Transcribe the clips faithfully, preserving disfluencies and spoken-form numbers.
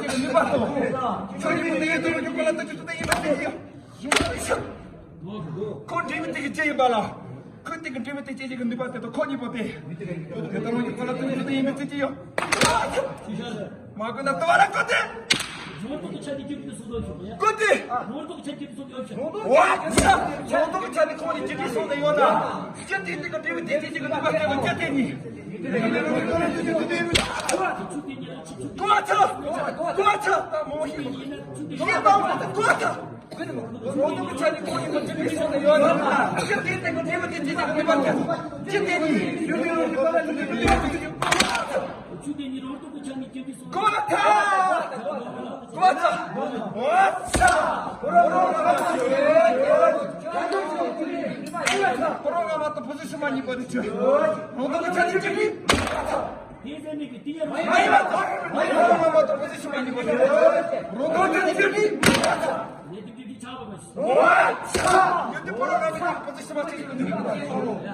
བྱེད་ཀྱི་ནུས་པ་དང་། ཁྱོད་ཀྱི་མི་ནི་ཡོད་དུ་རུ་ཀྱི་གོ་ལ་དུ་ཅི་དུ་དེ་ཡིན་པ་དེ་ཡིན། ཁོ་འབྲས་བུ་དེ་གི་རྒྱུ་ཡིན་པ་ལ། ཁོ་དེ་གི་འབྲས་བུ་དེ་སྐྱེད་བྱེད་ཀྱི་ནུས་པ་དེ་དང་ཁོ་གཉིས་པོ་དེ། དེ་ལྟར་རང་གི་གོ་ལ་དུ་ཅི་དུ་དེ་ཡིན་པའི་ཚིག་གི་ཡོད། མ་གོ་ན་ལྟ་བ་ལ་གོ་དེ། ནོར་དུ་ཆ་དེ་ཀྱི་སོ་སོ་ཆོག་ཡ། གོ་དེ། ནོར་དུ་ཆ་དེ་སོ་སོ་ཆོག་ཝ་ཆ། ནོར་དུ་ཆ་དེ་ཁོང་གི་ཅི་དེ་སོང་དེ་ཡོད་ན། ཅི་དེ་དེ་གི་འབྲས་བུ་དེ་དེ་ཅི་གི་ནུས་པ་སྐྱེད་པ་ཅི་དེ་ནི། གོ་ཆ། གོ་ཆ། ད་མོ་ཤི། ཤི་ད་མོ་གོ་ཆ། རོ་ཏོག་གི་ཆ་ནི་ཁོང་ཡིན་པ་ཅི་ནི་སོང་ནས་ཡོད་ན། ཅི་དེ་དེ་གི་དེ་མ་དེ་ཅི་ཅི་གི་མི་པ་ཅི་དེ་ནི། གོ་ཐ། གོ་ཐ། གོ་རོ་ང་མ་ཏོ་པོ་ཟི་ཤི་མ་ཉི་པ་དེ་ཅི། རོ་ཏོག་གི་ཆ་ནི་ཅི་ནི། མ་ཡིན་པ་ཐོ། མ་ཡིན་པ་ཐོ། མ་ཡིན་པ་ཐོ། ཕོ་ཟི་ཤི་མ་ཉི་པ་ནི། རོ་ཏོག་ཅི་ནི་ཅི་ནི། ཡོད་དེ་ཕོ་རོ་ང་མ་ནི་ཕོ་ཟི་ཤི་མ་ཅི་ནི།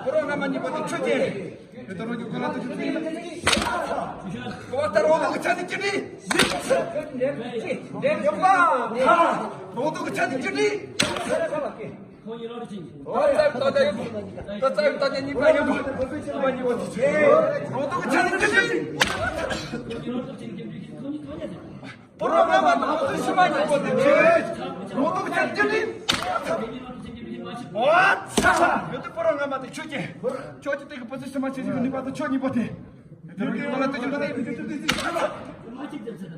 ཕོ་རོ་ང་མ་ཉི་པ་ནི་ཆོས་ཅན། ཡོད་དེ་རོ་ཀྱི་གོ་ལ་དུ་ཅི་ནི། གོ་ལྟ་རོ་ཏོག་ཅི་ནི་ཅི་ནི། ཡོད་པ། རོ་ཏོག་ཅི་ནི་ཅི་ནི། ཁོ་ཡི་རོ་ཅིང་། ད་ཙམ་ད་ད་ཡོད། ད་ཙམ་ད་ད་གཉིས་པ་ཡོད། གཉིས་པ་གཉིས་པ་དེ་ཆེ། རོ་ཏོག་ཆ་ནི་ཅི་ནི། ཁོ་ཡི་རོ་ཅིང་གི་གཉིས་ཁོ་གཉིས་གོ་ཡ་ཟེར། པོ་རོ་ང་མ་དང་པོ་ཏི་ཤི་མ་གཉིས་པོ་དེ་ཆེ། རོ་ཏོག་ཆ་ནི་ཅི་ནི། ཨོ་ཚ། ཡོད་དེ་པོ་རོ་ང་མ་དེ་ཆོས་ཅན། ཆོས་ཅན་དེ་གི་པོ་ཏི་ཤི་མ་ཆེ་ཅན་གི་ནུས་པ་དང་ཆོས་གཉིས་པོ་དེ།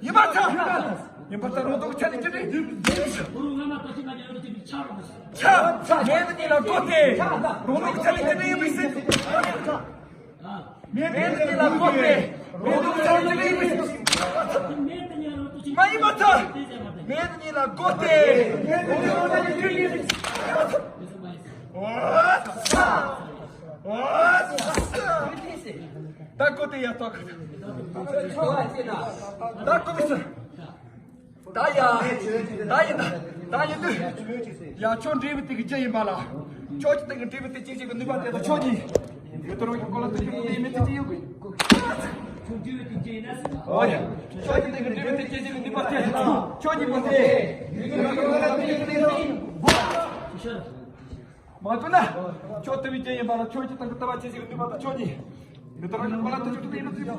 ཡིན་པ་ཚ། ཡིན་པ་ཚ་རོ་ཏོག་ཆ་ནི་ཅི་ནི། ཆ། ཚ། མེ་དེ་ཉིད་ལ་གོ་སྟེ། རོ་ཏོག་ཆ་ནི་ཅི་ནི་ཡིན་པའི་ཕྱིར། མེ་དེ་ཉིད་ལ་གོ་སྟེ། རོ་ཏོག་ཆ་ནི་ཅི་ནི་ཡིན་པའི་ཕྱིར། མ་ཡིན་པ་ཚ། མེ་དེ་ཉིད་ལ་གོ་སྟེ། རོ་ཏོག་ཆ་ནི་ཅི་ནི་ཡིན་པའི་ཕྱིར། ཨོ་ཚ། ཨོ་ཚ། ད་གོ་སྟེ་ཡ་ཏོག་ད་གོ་མི་སྲིད། ད་ཡ། ད་ཡིན་ད། ད་ཡིན་དུས། ཡ་ཁྱོད་འབྲས་བུ་དེ་གི་རྒྱུ་ཡིན་པ་ལ། ཁྱོད་ཀྱི་སྟེང་གི་འབྲས་བུ་དེ་སྐྱེད་བྱེད་ཀྱི་ནུས་པ་དེ་དང་ཁྱོད་ཀྱིས། ཡོད་དོ་རང་གི་གོ་ལ་དུ་ཡོད་དེ་མི་དེ་ཅི་ཡོད་གི། འདུལ་བའི་དེ་སྐྱེས་ན། ཨོ་ཡ། ཕྱོགས་ཀྱི་སྟེང་གི་འདུལ་བའི་དེ་སྐྱེས་ཀྱི་ནུས་པ་སྟེ། ཕྱོགས་ཀྱི་པོ་སྟེ། མ་ཐུབ་ན། ཕྱོགས་དུ་བའི་སྐྱེས་ཡིན་པ་ལ་ཕྱོགས་ཀྱི་སྟེང་གི་ལྟ་བ་སྐྱེས་ཀྱི་ནུས་པ་དང་ཕྱོགས་ཀྱི། མི་ལྟར་བ་ལ་ཐུག་ཆོག་ཏུ་ཡིན་པ་ཚུལ།